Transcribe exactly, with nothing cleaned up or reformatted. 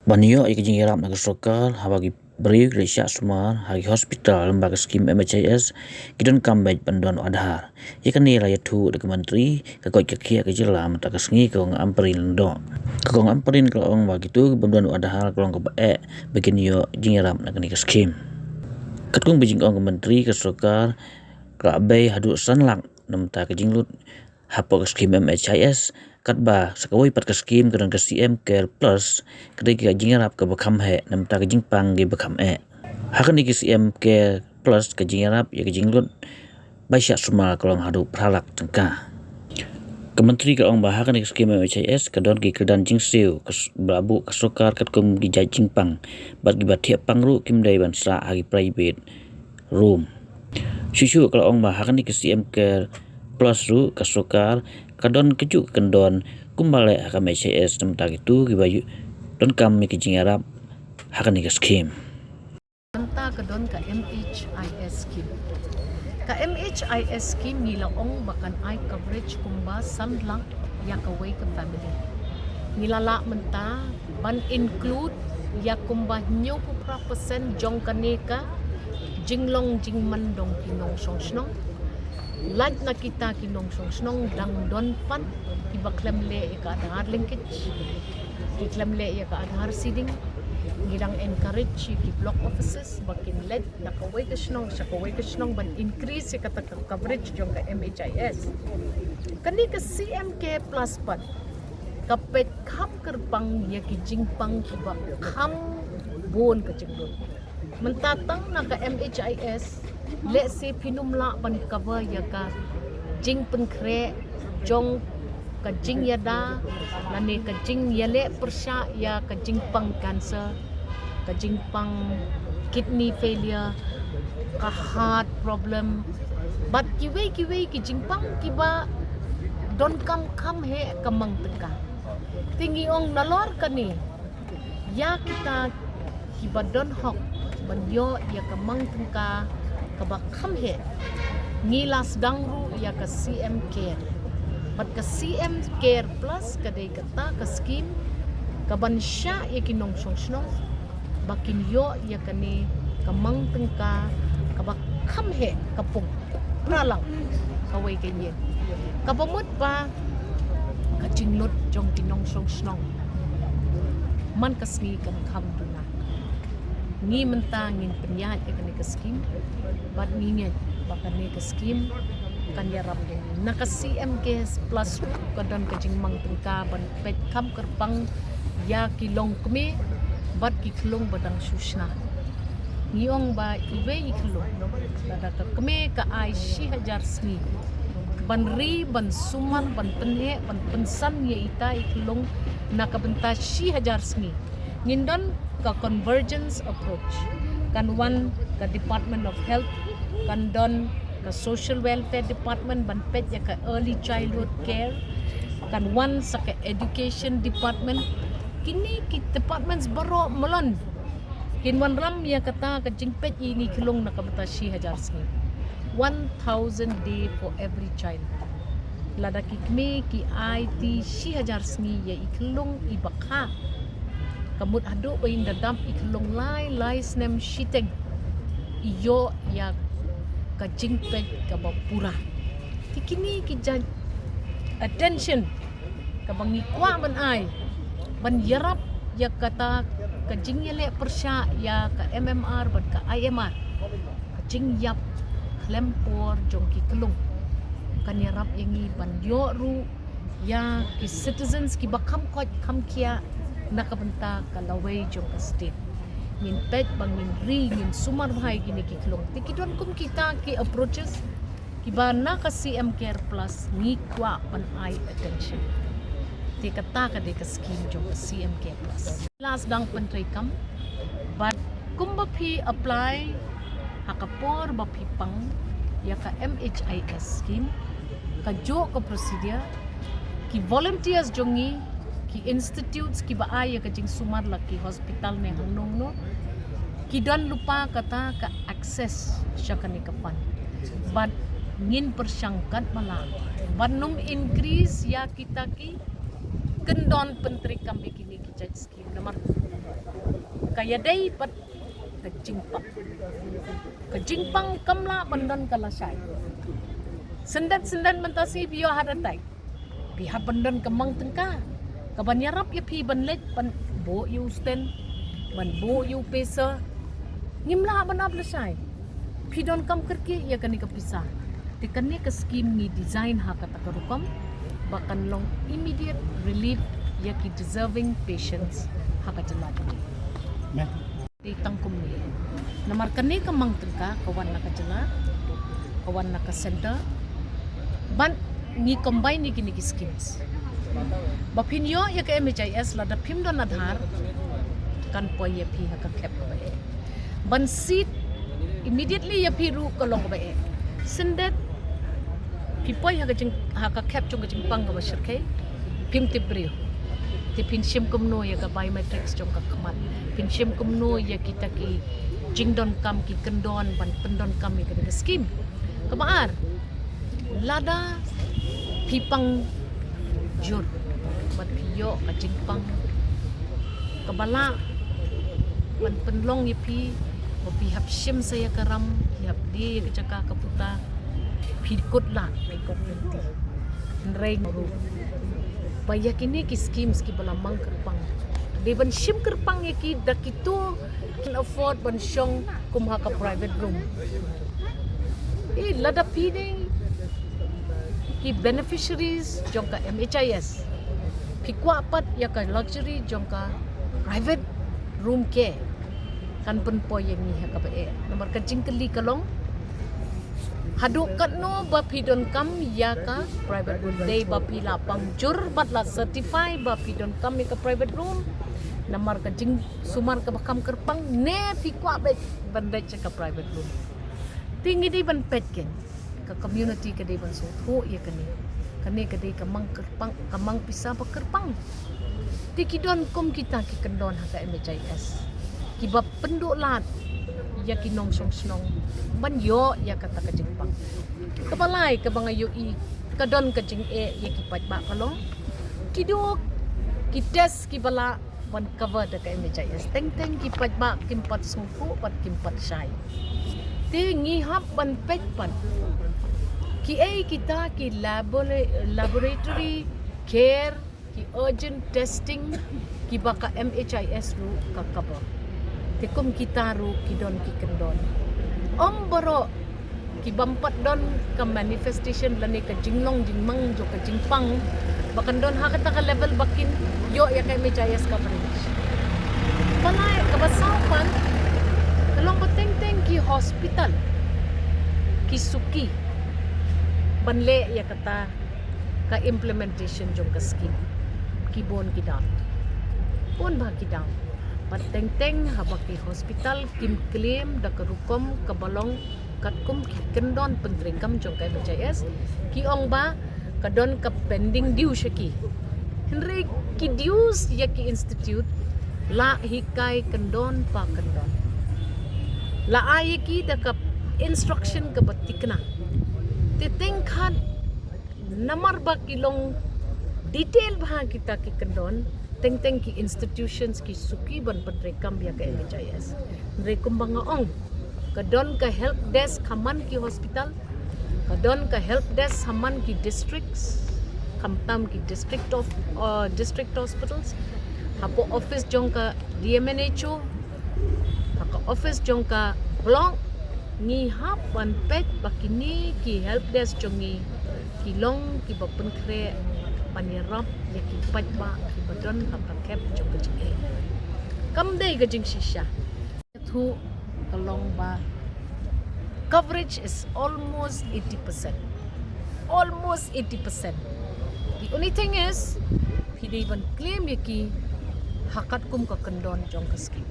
Ban ïoh ïa ka jingïarap na ka sorkar, haba ki briew ki leit shah sumar ha ki hospital lyngba ka skim M H I S, ki donkam beit ban don u Aadhaar. Ïa kane la ïathuh da ka Myntri ka koit ka khiah ka jylla mynta ka sngi, ka Kong Ampareen Lyngdoh. Ka Kong Ampareen ka la ong ba kito kiba ym don u Aadhaar ka long kaba eh ba kin ïoh jingïarap na kane ka skim. Katkum ka jingong ka Myntri, ka sorkar ka la bei haduh san lak na bynta ka jinglut hapoh ka skim M H I S, katba sa kawei pat ka skim, ka don ka C M Care Plus, ka dei ka jingïarap kaba kham heh na bynta ka jingpang kiba kham eh. Ha kane ka C M Care Plus, ka jingïarap ïa ka jinglut bai shah sumar ka long haduh phra lak tyngka. Ka Myntri ka ong ba ha kane ka skim M H I S ka don ki kyrdan jingsiew ka s-, ba la buh ka sorkar katkum ki jait jingpang, bad kiba thiah pang ruh kim dei ban sah ha ki private room. Shuh shuh ka la ong ba ha kane ka C M Care Plus ruh ka sorkar ka don kajuh ka kyndon kumba leh ha ka M H I S na bynta kito kiba ïoh donkam ïa ka jingïarap ha kane ka skim. Mynta ka don ka M H I S scheme. Ka M H I S scheme ngi la ong ba kan ai coverage kumba san lak ïa kawei ka family. Ngi la lah mynta ban include ïa kumba hynñiewphew phra percent jong kane ka jinglong jingman jong ki nongshong shnong. Lait na kita ki nongshong shnong dang don pat kiba khlem leh ïa ka Aadhaar linkage, ki khlem leh ïa ka Aadhaar seeding. Ngi dang encourage ïa ki block offices ba kin leit na kawei ka shnong sha kawei ka shnong ban increase ïa kata ka coverage jong ka M H I S. Kane ka C M Care Plus pat ka peit kham kyrpang ïa ki jingpang kiba kham bun ka jinglut. Mynta tang na ka M H I S, lehse phin ym lah ban cover ïa ka jingpynkhreh jong ka jingïada lane ka jingïaleh pyrshah ïa ka jingpang cancer, ka jingpang kidney failure, ka heart problem, bad kiwei kiwei ki jingpang kiba donkam kham heh ka mang tyngka. Te ngi ong nalor kane, ïa kita kiba don hok ban ïoh ïa ka mang tyngka kaba kham heh, ngi la sdang ruh ïa ka C M Care. Bad ka C M Care Plus ka dei kata ka skim kaban shah ïa ki nongshong shnong ba kin ïoh ïa kane ka mang tyngka kaba kham heh, ka pung phra lak kawei ka ïing. Kaba mut ba ka jinglut jong ki nongshong shnong man ka sngi kan kham duna. Ngi mynta ngin pynïaid ïa kane ka skim bad ngi ngeit ba kane ka skim kan ïarap ïa ngi. Na ka C M Care Plus ka don ka jingmang tyngka ban peit kham kyrpang ïa ki longkmie bad ki khyllung ba dang shu shna. Ngi ong ba iwei i khyllung, lada ka kmie ka ai shi hajar sngi ban ri, ban sumar, ban pynheh, ban pynsan ïa ita i khyllung na ka bynta shi hajar sngi, ngin don ka convergence approach. Kan wan ka Department of Health, kan don ka Social Welfare Department ban peit ïa ka early childhood care, kan wan sa ka Education Department. Kine ki departments baroh malon kin wanrah ïa kata ka jingpeit ïa i khyllung na ka bynta shi hajar sngi. One thousand day for every child. Lada ki kmie ki aiti shi hajar sngi ïa i khyllung iba kha, ka mut haduh ba in da dap i khyllung lai lai snem shiteng, i ïoh ïa ka jingpeit kaba pura. Te kine ki jait attention kaba ngi kwah ban ai ban ïarap ïa kata ka jingïaleh pyrshah ïa ka M M R bad ka I M R, ka jingïap khlem por jong ki khyllung, kan ïarap ïa ngi ban ïoh ruh ïa ki citizens kiba kham koit kham khiah na ka bynta ka lawei jong ka state. Ngin peit ba ngin ri, ngin sumar bha ïa kine ki khyllung. Te ki don kum kita ki approaches kiba na ka C M Care Plus ngi kwah ban ai attention. Te kata ka dei ka skim jong ka C M Care Plus. La sdang pyntreikam bad kumba phi apply ha ka por ba phi pang ïa ka M H I S skim, kajuh ka procedure, ki volunteers jong ngi, ki institutes kiba ai ïa ka jingsumar, la ki hospital ne hangno hangno, ki don lypa kata ka access sha kane ka fund. Bad ngin pyrshang katba lah ban ym increase ïa kita ki kyndon pyntreikam ïa kine ki jait skim namar ka ïadei bad ka jingpang. Ka jingpang kam lah ban don ka lashai. Syndet syndet mynta sngi phi ïoh heart attack, phi hap ban don ka mang tyngka kaban ïarap ïa phi ban leit ban buh ïa u stent, ban buh ïa u pacer. Ngim lah ban ap lashai. Phi donkam kyrkieh ïa kane ka pisa. Te kane ka skim ngi design ha kata ka rukom ba kan long immediate relief ïa ki deserving patients ha ka jylla jong ngi. Dei tang kumne. Namar kane ka mang tyngka ka wan na ka jylla, ka wan na ka center. Ban ngi combine ïa kine ki schemes. Ba phin ïoh ïa ka M H I S lada phim don Aadhaar, kan poi ïa phi ha ka khep kaba eh. Ban seed immediately ïa phi ruh ka long kaba eh. Syndet phi poi ha ka jing, ha ka khep jong ka jingpang kaba shyrkhei, phim tip briew. Te phin shim kumno ïa ka biometrics jong ka khmat, phin shim kumno ïa kita ki jingdonkam ki kyndon ban pyndonkam ïa ka skim. Kaba ar, lada phi pang jur bad phi ïoh ka jingpang kaba lah ban pynlong ïa phi ba phi hap shim sa ïa ka ram, phi hap die ïa ka jaka ka puta, phi kut lad. Hynrei ruh ba ïa kine ki schemes kiba la mang kyrpang, dei ban shim kyrpang ïa ki da kito kin afford ban shong kum ha ka private room. Eh, lada phi dei ki beneficiaries jong ka M H I S, phi kwah pat ïa ka luxury jong ka private room care, kan pynpoi ïa ngi ha kaba eh. Namar ka jingkylli ka long, haduh katno ba phi donkam ïa ka private room? Dei ba phi la pang jur bad la certify ba phi donkam ïa ka private room namar ka jingsumar kaba kham kyrpang, ne phi kwah beit ban leit sha ka private room? Te ngi dei ban peit kein, ka community ka dei ban sngewthuh ïa kane. Kane ka dei ka mang kyrpang, ka mang pisa ba kyrpang. Te ki don kum kita ki kyndon ha ka M H I S kiba pynduh lad ïa ki nongshong shnong ban ïoh ïa kata ka jingpang. Kaba lai kaba nga ïohi ka don ka jingeh ïa ki paidbah ka long, ki duh ki test kiba lah ban cover da ka M H I S. Teng teng ki paidbah kim pat sngewthuh bad kim pat shai. Te ngi hap ban peit pat kiei kita ki labora-, laboratory care, ki urgent testing kiba ka M H I S ruh ka cover. Te kum kita ruh ki don ki kyndon. Ym baroh ki bym pat don ka manifestation lane ka jinglong jingmang jong ka jingpang ba kan don ha kata ka level ba kin ïoh ïa ka M H I S coverage. Kaba lai, kaba saw pat ka long ba teng teng ki hospital ki suki ban leh ïa kata ka implementation jong ka skim. Ki bun ki down, bun bah ki down. Bad teng teng haba ki hospital kim claim da ka rukom kaba long katkum ki kyndon pyntreikam jong ka M H I S, ki ong ba ka don ka pending due sha ki. Hynrei ki dues ïa ki institute la hikai kyndon pa kyndon, la ai ïa ki da ka instruction kaba thikna. Te teng khat namar ba ki long detail bha kita ki kyndon, teng teng ki institutions ki suki ban pyntreikam ïa ka M H I S. Hynrei kumba nga ong, ka don ka help desk ha man ki hospital, ka don ka help desk ha man ki districts, khamtam ki district of, uh, district hospitals, hapoh office jong ka D M N H O, ha ka office jong ka block. Ngi hap ban peit ba kine ki help desk jong ngi ki long kiba pynkhreh ban ïarap ïa ki paidbah kiba don ha ka khep jong ka jingeh. Kam dei ka jingshisha. Thuh ka long ba coverage is almost eighty percent. Almost eighty percent. The only thing is, phi dei ban claim ïa ki ha katkum ka kyndon jong ka skim.